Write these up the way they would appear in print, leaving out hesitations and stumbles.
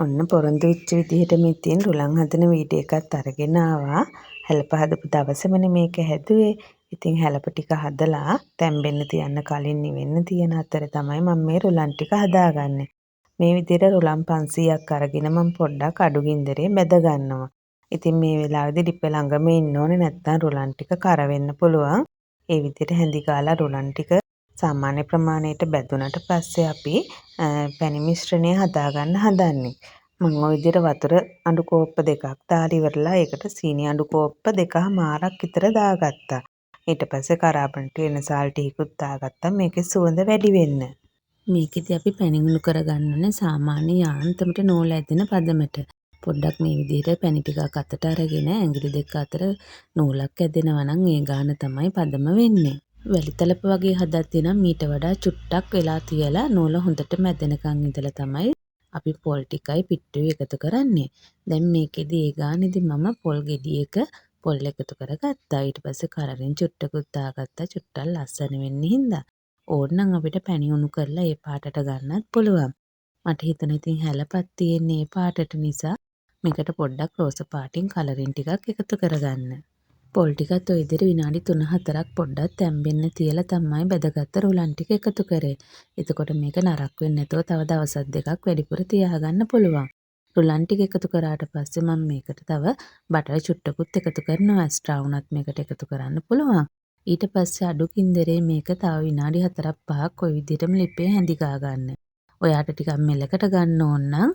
ඔන්න පොරොන්දු වෙච්ච විදිහටම ඉතින් රුලන් හදන වීඩියෝ එකත් අරගෙන ආවා. හැලප හදපු දවසමනේ මේක හැදුවේ. ඉතින් හැලප ටික හදලා තැම්බෙන්න තියන්න කලින් නිවෙන්න තියෙන අතරේ තමයි මම මේ රුලන් ටික හදාගන්නේ. මේ විදිහට රුලන් 500ක් අරගෙන මම පොඩ්ඩක් අඩු ගින්දරේ බැද ගන්නවා. ඉතින් මේ වෙලාවේදී ලිප ළඟම ඉන්න ඕනේ, නැත්නම් රුලන් ටික කර වෙන්න පුළුවන්. ඒ විදිහට හැඳි ගාලා රුලන් ටික සාමාන්‍ය ප්‍රමාණයට බැදුනට පස්සේ අපි පැණි මිශ්‍රණය හදාගන්න හදන්නේ. මං ඔය විදිහට වතුර අඬු කෝප්ප දෙකක් දාලා ඉවරලා ඒකට සීනි අඬු කෝප්ප දෙකහමාරක් විතර දාගත්තා. ඊට පස්සේ කරාබනට එනසාල් ටිකකුත් දාගත්තා මේකේ සුවඳ වැඩි වෙන්න. මේකෙදි අපි පැණි උණු කරගන්න ඕනේ සාමාන්‍ය යාන්තමට නූල ඇදෙන පදමට. පොඩ්ඩක් මේ විදිහට පැණි ටිකක් අතට අරගෙන ඇඟිලි දෙක අතර නූලක් ඇදෙනවා නම් ඒ ගාන තමයි පදම වෙන්නේ. වැලි තලප වගේ හදද්දී නම් මීට වඩා චුට්ටක් වෙලා තියලා නූල හොඳටම ඇදෙනකන් ඉඳලා තමයි අපි පොල් ටිකයි පිට්ටුයි එකතු කරන්නේ. දැන් මේකෙදි ඒ ගානේදි මම පොල් ගෙඩියක පොල් එකතු කරගත්තා. ඊට පස්සේ කලරින් චුට්ටකුත් දාගත්තා, චුට්ටක් ලස්සන වෙන්න හින්දා. ඕනනම් අපිට පැණි උණු කරලා ඒ පාටට ගන්නත් පුළුවන්. මට හිතුණා ඉතින් හැලපත් තියෙන්නේ ඒ පාටට නිසා මේකට පොඩ්ඩක් රෝස පාටින් කලරින් ටිකක් එකතු කරගන්න. පොල් ටිකත් ඔය විදිහට විනාඩි 3-4ක් පොඩ්ඩක් තැම්බෙන්න තියලා තමයි බැදගත්ත රුලන් ටික එකතු කරේ. එතකොට මේක නරක් වෙන්නේ නැතුව තව දවස් දෙකක් වැඩිපුර තියාගන්න පුළුවන්. රුලන් ටික එකතු කරාට පස්සේ මම මේකට තව බටර් චුට්ටකුත් එකතු කරනවා. එක්ස්ට්‍රා වුණත් මේකට එකතු කරන්න පුළුවන්. ඊට පස්සේ අඩු ගින්දරේ මේක තව විනාඩි 4-5ක් ඔය විදිහටම ලිපේ හැඳි ගා ගන්න. ඔයාට ටිකක් මෙලකට ගන්න ඕන නම්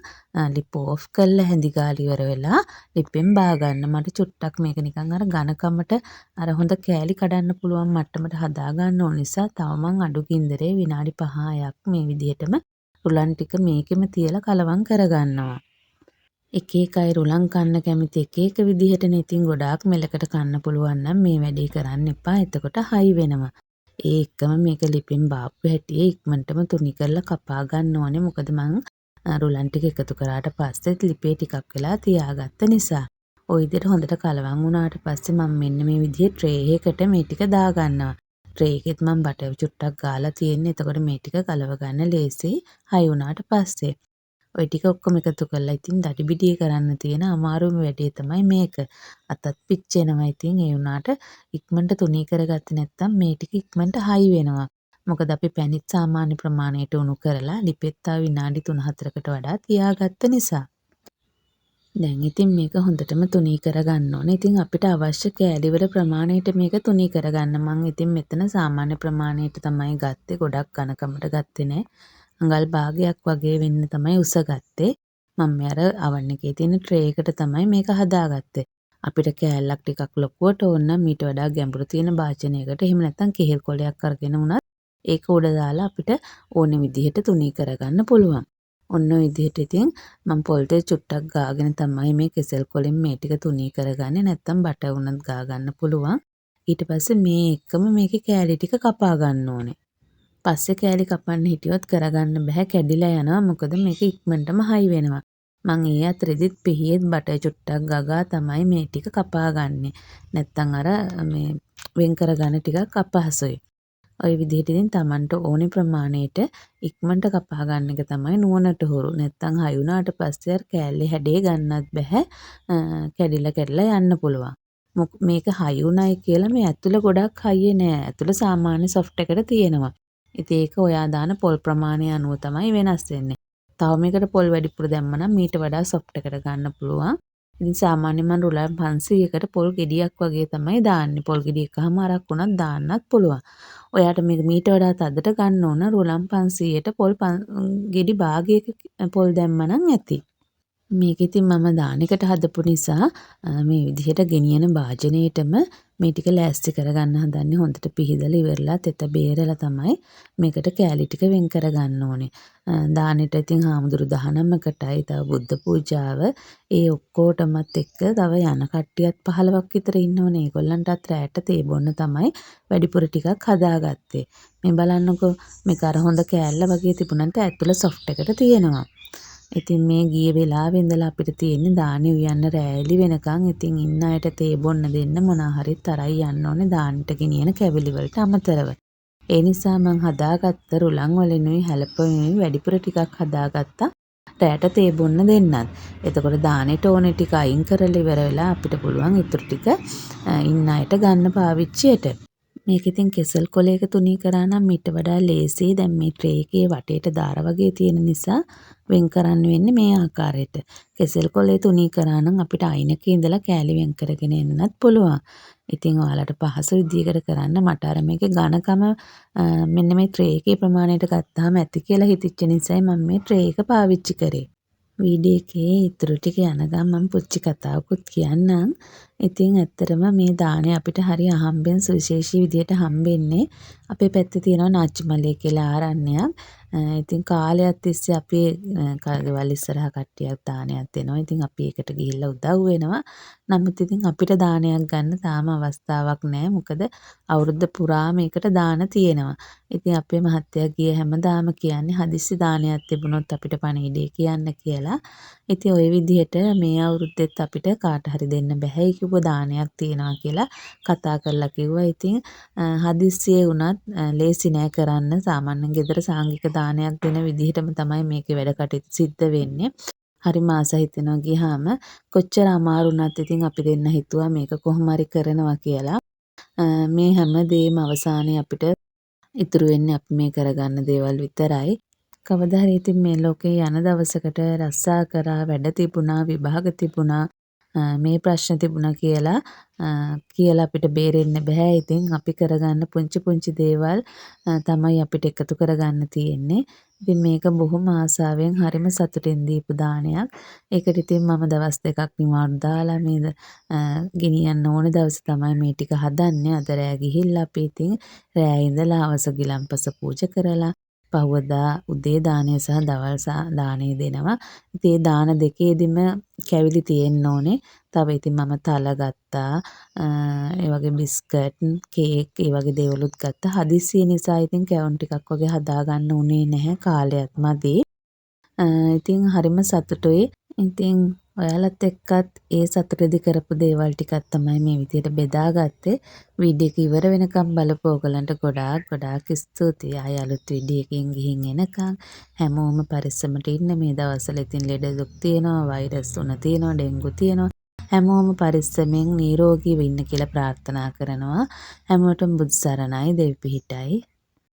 ලිප ඕෆ් කරලා හැඳි ගාලා ඉවර වෙලා ලිපෙන් බා ගන්න. මට චුට්ටක් මේක නිකන් අර ඝනකමට අර හොඳ කෑලි කඩන්න පුළුවන් මට්ටමට හදා ගන්න ඕන නිසා තව මං අඩු ගින්දරේ විනාඩි 5-6ක් මේ විදිහටම රුලන් ටික මේකෙම තියලා කලවම් කරගන්නවා. එක එක අය රුලන් කන්න කැමති එක එක විදිහටනේ. ඉතින් ගොඩාක් මෙලකට කන්න පුළුවන් නම් මේ වැඩේ කරන්න එපා. එතකොට හයි වෙනවා. ඒ එක්කම මේක ලිපෙන් බාප්පු හැටියේ ඉක්මනටම තුනි කරලා කපා ගන්න ඕනේ. මොකද මං රුලන් ටික එකතු කරාට පස්සෙත් ලිපේ ටිකක් වෙලා තියාගත්ත නිසා. ඔය විදිහට හොඳට කලවම් වුණාට පස්සේ මම මෙන්න මේ විදිහේ ට්‍රේ එකකට මේ ටික දාගන්නවා. ට්‍රේ එකෙත් මං බටර් චුට්ටක් ගාලා තියෙන්නේ. එතකොට මේ ටික ගලව ගන්න ලේසියි හයි වුණාට පස්සේ. ඔය ටික ඔක්කොම එකතු කරලා ඉතින් දඩි බිඩිය කරන්න තියෙන අමාරුම වැඩේ තමයි මේක. අතත් පිච්චෙනවා ඉතින්. ඒ වුණාට ඉක්මනට තුනී කරගත්තේ නැත්තම් මේ ටික ඉක්මනට හයි වෙනවා. මොකද අපි පැණිත් සාමාන්‍ය ප්‍රමාණයට උණු කරලා ලිපෙත් තව විනාඩි 3-4කට වඩා තියාගත්ත නිසා. දැන් ඉතින් මේක හොඳටම තුනී කරගන්න ඕනේ. ඉතින් අපිට අවශ්‍ය කෑලි වල ප්‍රමාණයට මේක තුනී කරගන්න. මං ඉතින් මෙතන සාමාන්‍ය ප්‍රමාණයට තමයි ගත්තේ. ගොඩක් ඝනකමට ගත්තේ නෑ. අඟල් භාගයක් වගේ වෙන්න තමයි උස ගත්තේ. මම මේ අර අවන් එකේ තියෙන ට්‍රේ එකට තමයි මේක හදාගත්තේ. අපිට කෑල්ලක් ටිකක් ලොකුවට ඕන නම් මීට වඩා ගැඹුරු තියෙන භාජනයකට, එහෙම නැත්නම් කෙහෙල් කොලයක් අරගෙන වුණත් ඒක උඩ දාලා අපිට ඕන විදිහට තුනී කරගන්න පුළුවන්. ඔන්න ඔය විදිහට ඉතින් මම පොල් තෙල් චුට්ටක් ගාගෙන තමයි මේ කෙසෙල් කොලෙන් මේ ටික තුනී කරගන්නේ. නැත්නම් බටර් වුණත් ගා ගන්න පුළුවන්. ඊට පස්සේ මේ එක්කම මේකේ කෑලි ටික කපා ගන්න ඕනේ. පස්සේ කෑලි කපන්න හිටියොත් කරගන්න බැහැ, කැඩිලා යනවා. මොකද මේක ඉක්මනටම හයි වෙනවා. මං ඒ අතරෙදිත් පිහියෙත් බටර් චුට්ටක් ගගා තමයි මේ ටික කපා ගන්නෙ. නැත්තම් අර මේ වෙන් කරගන්න ටිකක් අපහසුයි. ඔය විදිහට ඉතින් තමන්ට ඕනේ ප්‍රමාණයට ඉක්මනට කපා ගන්න එක තමයි නුවණට හුරු. නැත්තම් හයි වුණාට පස්සේ අර කෑල්ලේ හැඩේ ගන්නත් බැහැ. කැඩිලා කැඩිලා යන්න පුළුවන්. මේක හයි වුණයි කියලා මේ ඇතුළ ගොඩක් හයියේ නෑ. ඇතුළ සාමාන්‍ය සොෆ්ට් එකට තියෙනවා. ඉතින් ඒක ඔයා දාන පොල් ප්‍රමාණය අනුව තමයි වෙනස් වෙන්නේ. තව මේකට පොල් වැඩිපුර දැම්ම නම් මීට වඩා සොෆ්ට් එකට ගන්න පුළුවන්. ඉතින් සාමාන්‍යයෙන් මම රුලන් 500කට පොල් ගෙඩියක් වගේ තමයි දාන්නේ. පොල් ගෙඩි එකහමාරක් වුණත් දාන්නත් පුළුවන්. ඔයාට මේක මීට වඩා තදට ගන්න ඕන රුලන් 500ට පොල් ගෙඩි භාගයක පොල් දැම්ම නම් ඇති. මේක ඉතින් මම දානෙකට හදපු නිසා මේ විදිහට ගෙනියන භාජනයටම මේ ටික ලෑස්ති කරගන්න හදන්නේ. හොඳට පිහදලා ඉවරලා තෙත බේරලා තමයි මේකට කෑලි ටික වෙන් කරගන්න ඕනේ. දානෙට ඉතින් හාමුදුරු 19කටයි තව බුද්ධ පූජාව ඒ ඔක්කොටමත් එක්ක තව යන කට්ටියත් 15ක් විතර ඉන්නවනේ. ඒගොල්ලන්ටත් රැට තේ බොන්න තමයි වැඩිපුර ටිකක් හදාගත්තේ. මේ බලන්නකෝ, මේක අර හොඳ කෑල්ල වගේ තිබුණාට ඇතුළ සොෆ්ට් එකට තියෙනවා. ඉතින් මේ ගිය වෙලාවෙ ඉඳලා අපිට තියෙන්නේ දානි උයන්න රෑ එළි වෙනකන්. ඉතින් ඉන්න අයට තේ බොන්න දෙන්න මොනා හරිත් අරයි යන්න ඕනේ දාන්නට ගෙනියන කැවිලි වලට අමතරව. ඒ නිසා මං හදාගත්ත රුලන් වලිනුයි හැලප වලිනුයි වැඩිපුර ටිකක් හදාගත්තා. රැට තේ බොන්න දෙන්නත්. එතකොට දානෙට ඕනේ ටික අයින් කරලා ඉවර වෙලා අපිට පුළුවන් ඉතුරු ටික ඉන්න අයට ගන්න පාවිච්චියට. මේක ඉතින් කෙසල් කොලයක තුනී කරා නම් මීට වඩා ලේසියි. දැන් මේ ට්‍රේ එකේ වටේට දාර වගේ තියෙන නිසා වෙන් කරන්න වෙන්නේ මේ ආකාරයට. කෙසෙල් කොලේ තුනී කරා නම් අපිට අයිනක ඉඳලා කෑලි වෙන් කරගෙන එන්නත් පුළුවන්. ඉතින් ඔයාලට පහසු විදියකට කරන්න මට අර මේකේ ඝනකම මෙන්න මේ ට්‍රේ එකේ ප්‍රමාණයට ගත්තාම ඇති කියලා හිතිච්ච නිසායි මම මේ ට්‍රේ එක පාවිච්චි කරේ. වීඩියෝ එකේ ඉතුරු ටික යනකම් මම පුංචි කතාවකුත් කියන්නම්. ඉතින් ඇත්තටම මේ දානය අපිට හරි අහම්බෙන් සුවිශේෂී විදියට හම්බෙන්නේ. අපේ පැත්තේ තියෙනවා නාචිමලේ කියලා ආරණ්‍යයක්. ඉතින් කාලයක් තිස්සේ අපි ගෙවල් ඉස්සරහ කට්ටියක් දානයක් දෙනවා. ඉතින් අපි ඒකට ගිහිල්ලා උදව් වෙනවා. නමුත් ඉතින් අපිට දානයක් ගන්න තාම අවස්ථාවක් නෑ. මොකද අවුරුද්ද පුරාම ඒකට දාන තියෙනවා. ඉතින් අපේ මහත්තයා ගිය හැමදාම කියන්නේ හදිස්සි දානයක් තිබුණොත් අපිට පණිවිඩය කියන්න කියලා. ඉතින් ඔය විදිහට මේ අවුරුද්දෙත් අපිට කාට හරි දෙන්න බැහැයි කිව්ව දානයක් තියෙනවා කියලා කතා කරලා කිව්වා. ඉතින් හදිස්සියේ වුණත් ලේසි නෑ කරන්න. සාමාන්‍යයෙන් ගෙදර සාංඝික දානයක් දෙන විදිහටම තමයි මේකේ වැඩ කටයුතු සිද්ධ වෙන්නේ. හරිම ආස හිතෙනවා ගියාම. කොච්චර අමාරු වුණත් ඉතින් අපි දෙන්න හිතුවා මේක කොහොම හරි කරනවා කියලා. මේ හැම දේම අවසානයේ අපිට ඉතුරු වෙන්නේ අපි මේ කරගන්න දේවල් විතරයි. කවදා හරි ඉතින් මේ ලෝකේ යන දවසකට රස්සා කරා, වැඩ තිබුණා, විභාග තිබුණා, මේ ප්‍රශ්න තිබුණා කියලා කියලා අපිට බේරෙන්න බැහැ. ඉතින් අපි කරගන්න පුංචි පුංචි දේවල් තමයි අපිට එකතු කරගන්න තියෙන්නේ. ඉතින් මේක බොහොම ආසාවෙන් හරිම සතුටින් දීපු දානයක්. ඒකට ඉතින් මම දවස් දෙකක් නිවාඩු දාලා මේ ගෙනියන්න ඕන දවසේ තමයි මේ ටික හදන්නේ. අද රෑ ගිහිල්ලා අපි ඉතින් රෑ ඉඳලා හවස ගිලන්පස පූජා කරලා පහුවදා උදේ දානය සහ දවල් දානය දෙනවා. ඉතින් ඒ දාන දෙකේදිම කැවිලි තියෙන්න ඕනේ. තව ඉතින් මම තල ගත්තා. ඒ වගේ බිස්කට්, කේක් ඒ වගේ දේවලුත් ගත්තා. හදිස්සිය නිසා ඉතින් කැවුම් ටිකක් වගේ හදාගන්න උනේ නැහැ. කාලයත් මදි. ඉතින් හරිම සතුටුයි. ඉතින් ඔයාලත් එක්කත් ඒ සතුටෙදි කරපු දේවල් ටිකක් තමයි මේ විදිහට බෙදාගත්තේ. වීඩියෝ එක ඉවර වෙනකම් බලපු ඕගොල්ලන්ට ගොඩාක් ගොඩාක් ස්තුතියි. ආයෙ අලුත් වීඩියෝ එකකින් ගිහින් එනකම් හැමෝම පරිස්සමට ඉන්න. මේ දවස්වල ඉතින් ලෙඩ දුක් තියෙනවා, වෛරස් උණ තියෙනවා, ඩෙන්ගු තියෙනවා. හැමෝම පරිස්සමෙන් නිරෝගීව ඉන්න කියලා ප්‍රාර්ථනා කරනවා. හැමෝටම බුදු සරණයි, දෙවි පිහිටයි.